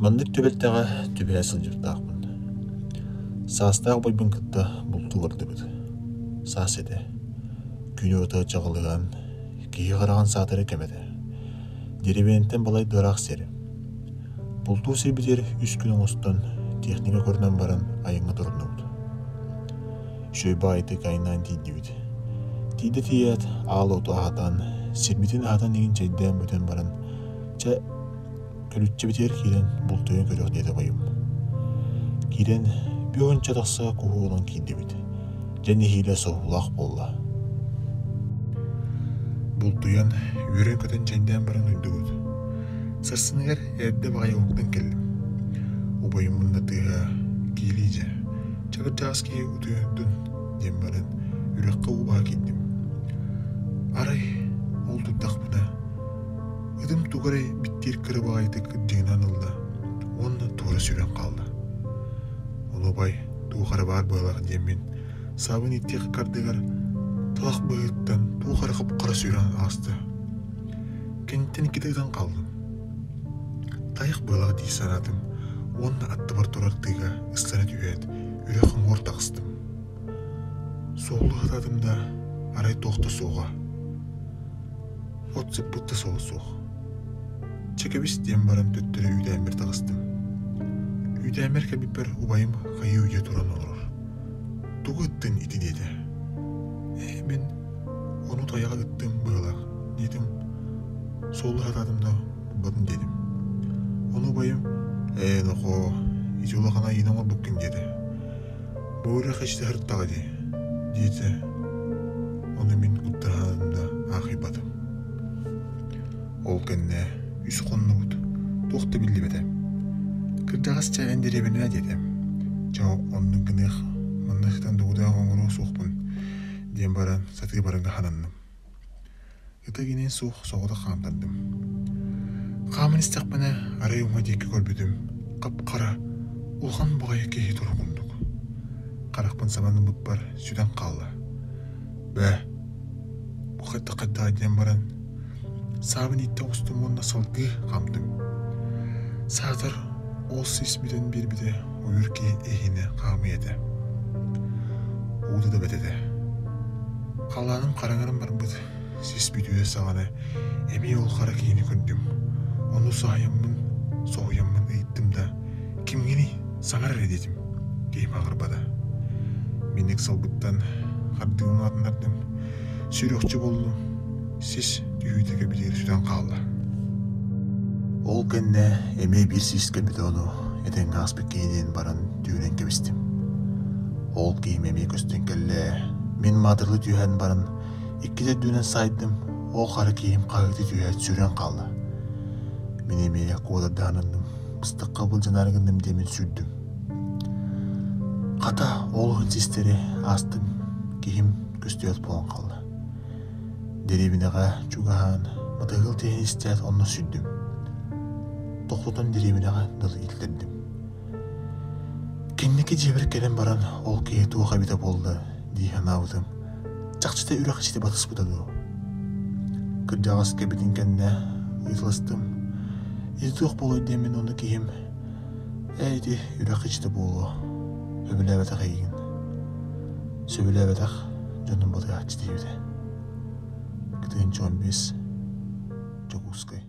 Маннык түбэлтэҕэ түбэһэ сылдьыбыттаахпын. Саастаах убайбын кытта бултуу бардыбыт. Саас этэ. Күн уота чаҕылыһан, киһи хараҕын саатара кэм этэ. Деревеньтэн балай да ыраах сир. Бултуу сирбитигэр үс күн оҥостон, техника көрүнэн баран айаҥҥа туруннубут. Үчүгэй баҕайытык айаннаан тиийдибит. Тиийдэ тиийээт, аал оту аһатан, сирбитин аһатан иһин чэйдээн бүтэн баран, чэ, Көлүччэбитигэр киирэн бултуйан көрүөх диэтэ убайым. Киирэн бүөх уонча тахса куһу ылан киирдибит. Дьэ нэһиилэ соһуулаах буолла. Бултуйан, үөрэн-көтөн чэйдээн баран уйдубут. Сарсыныгар эрдэ баҕайы уһуктан кэллим. Убайым мунна тыаһа киилии дьэ, чакырдьаҕас киһи утуйардын диэн баран үрэххэ уу баһа киирдим. Арай ол турдахпына Ытым тугу эрэ биттиир кыра баҕайытык дьиҥинэн ылла уонна туора сүүрэн хаалла. Ону убай туох эрэ баар быһыылаах диэммин саабын ииттиэх ыккардыгар талах быыһыттан туох эрэ хап-хара сүүрэн ааста. Кэнниттэн иккитэ ытан хааллым. Тайах быһыылаах дии санаатым уонна аттыбар турар тыыга ыстана түһээт үрэх уҥуор таҕыстым. Суолу сатаатым да арай туох да суоҕа. От сыппыт да суола суох. Чэ кэбис диэн баран төттөрү үүтээммэр таҕыстым. Үүтээммэр кэлбиппэр убайым хайыы-үйэ туран олорор. Тугу ыттыҥ ити диэтэ. Ээ мин ону тайаҕа ыттым быһыылаах диэтим. Суолу сатаатым да булбатым диэтим. Ону убайым ээ нохоо ити улахан айыыны оҥорбуккун диэтэ. Бу үрэх истэ сырыттаҕа дии, диэтэ. Ону мин куттаһаатым да аахайбатым. Ол кэннэ үс хоннубут, туох да биллибэтэ. Кырдьаҕас чэ эн дэриэбинэ диэтэ. Чэ оннук гыныах, манна сытан тугу да оҥоруо суохпун диэн баран сатыы барарга сананным. Ыта гинин суох соҕотох хаамтардым. Хааман истэхпинэ арай уҥа диэки көрбүтүм хап-хара, улахан баҕайы киһи турар курдук. Харахпын сабан ылбыппар сүтэн хаалла. Бээ, бу хайдах-хайдаҕа диэн баран, саабын ииттэ оҕустум уонна салгыы хаамтым. Саатар ол сис бүтэн биэрбитэ ойуур киһи иһинэ хаамыы этэ. Уута да бэт этэ. Халлааным хараҥаран барбыт, сис бүтүө саҕана эмиэ ол хара киһини көрдүм. Ону саайаммын, соһуйаммын ыйыттым да, «Кимҥиний? Саҥар эрэ» диэтим. Киһим аҕырбата. Мин ыксалбыттан хардыыбын улаатыннардым. Сүрүөхчэ буоллум. Сис түһүүтэ кэбитигэр сүтэн хаалла. Ол кэннэ эмиэ биир сис кэлбитэ ону этэҥҥэ ааспыт киһи диэн баран түүрэн кэбистим. Ол киһим эмиэ көстөн кэллэ. Мин маатырлыы түһэн баран икки төрдүнэн саайдым, ол хара киһим хаһыытыы түһээт сүүрэн хаалла. Мин эмиэ куодардаанынным, быстахха былдьанаары гынным диэммин сүүрдүм. Хата, ол уһун систэри аастым, киһим көстүбэт буолан хаалла. Дэриэбинэҕэ чугаһаан, матыһыал тиһин истээт онно сүүрдүм. Тохтотон дэриэбинэҕэ дылы илтэрдим. Кэнники дьиэбэр кэлэн баран ол киһи туох эбитэ буолла дии санаабытым, чахчыта үрэх иччитэ батыспыта дуо? Кырдьаҕас кэбитин кэннэ ыйыталастым. Ити туох буолуой диэммин ону киһим ээ ити үрэх иччитэ буолуо, сөбүлээбэтэх эйигин. Сөбүлээбэтэх дьонум батыһааччы диэбитэ. 2015 Дьокуускай.